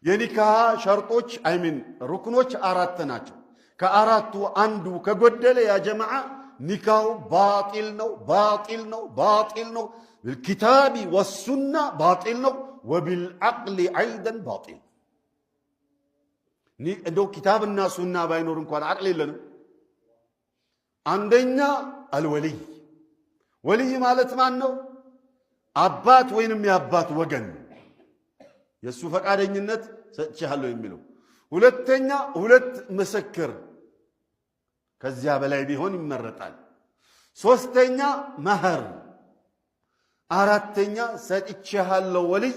የኒካህ ሸርጦች፣ I mean ሩክኖች አራት ናቸው። ከአራቱ አንዱ ከጎደለ يا جماعة ኒካሁ ባጢል ነው፣ ባጢል ነው፣ ባጢል ነው። بالكتاب والسنة ባጢል ነው። وبالعقل أيضا ባጢል። እንደው ኪታብና ሱና ባይኖር እንኳን አቅል የለንም። አንደኛ الولي። ወልይ ማለት ማን ነው? አባት ወይንም የአባት ወገን፣ የእሱ ፈቃደኝነት ሰጥቼሃለሁ የሚለው። ሁለተኛ ሁለት ምስክር፣ ከዚያ በላይ ቢሆን ይመረጣል። ሶስተኛ መህር፣ አራተኛ ሰጥቼሃለሁ ወልይ፣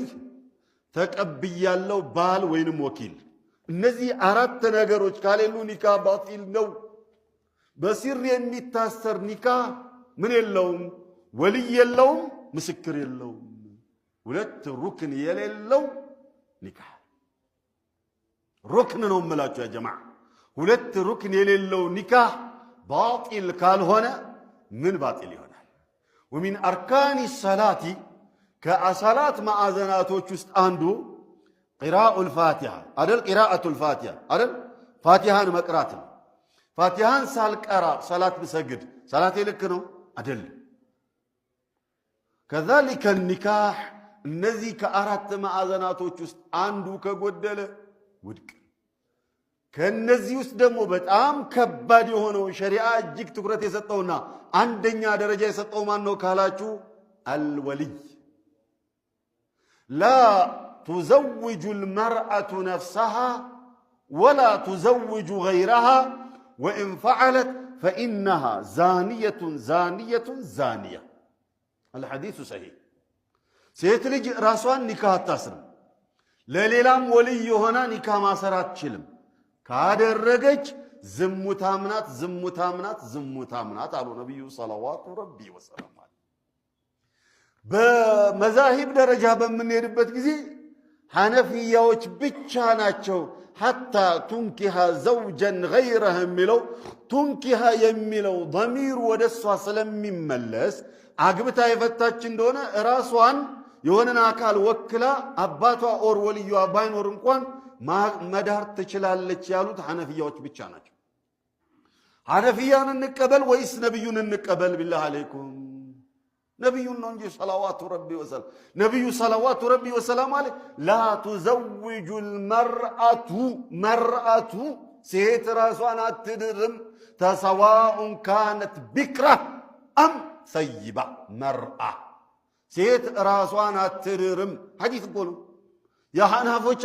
ተቀብያለሁ ባል ወይንም ወኪል። እነዚህ አራት ነገሮች ካሌሉ ኒካ ባጢል ነው። በሲር የሚታሰር ኒካ ምን የለውም? ወልይ የለውም፣ ምስክር የለውም። ሁለት ሩክን የሌለው ኒካህ፣ ሩክን ነው የምላችሁ يا جماعة። ሁለት ሩክን የሌለው ኒካህ ባጢል ካልሆነ ምን ባጢል ይሆናል? ومن أركان الصلاة ከሰላት ማዕዘናቶች ውስጥ አንዱ قراءة الفاتحة አደል? قراءة الفاتحة አደል? ፋቲሃን መቅራት ነው። ፋቲሃን ሳልቀራ ሰላት ብሰግድ ሰላቴ ልክ ነው አደለም? كذلك النكاح እነዚህ ከአራት ማዕዘናቶች ውስጥ አንዱ ከጎደለ ውድቅ። ከእነዚህ ውስጥ ደግሞ በጣም ከባድ የሆነው፣ ሸሪዓ እጅግ ትኩረት የሰጠውና አንደኛ ደረጃ የሰጠው ማን ነው ካላችሁ፣ الولي። لا تزوج المرأة نفسها ولا تزوج غيرها، وإن فعلت فإنها زانية زانية زانية። الحديث صحيح። ሴት ልጅ ራሷን ኒካህ አታስርም። ለሌላም ወልይ የሆነ ኒካህ ማሰር አትችልም። ካደረገች ዝሙታም ናት፣ ዝሙታም ናት፣ ዝሙታም ናት አሉ ነቢዩ صلوات ربي وسلامه። በመዛሂብ ደረጃ በምንሄድበት ጊዜ ሐነፊያዎች ብቻ ናቸው حتى تنكح زوجا غيره የሚለው፣ تنكح የሚለው ضمير ወደ እሷ ስለሚመለስ አግብታ የፈታች እንደሆነ ራሷን የሆነን አካል ወክላ አባቷ or ወልዩዋ ባይኖር እንኳን መዳር ትችላለች ያሉት ሐነፊያዎች ብቻ ናቸው። ሐነፊያን እንቀበል ወይስ ነቢዩን እንቀበል? بالله عليكم፣ ነቢዩን ነው እንጂ صلوات ربي وسلامه። ነቢዩ صلوات ربي وسلامه عليه لا تزوج المرأة المرأة ሴት ራሷን አትድርም፣ سواء كانت بكرا أم ثيبا المرأة ሴት ራሷን አትድርም። ሐዲስ እኮ ነው የሐናፎች።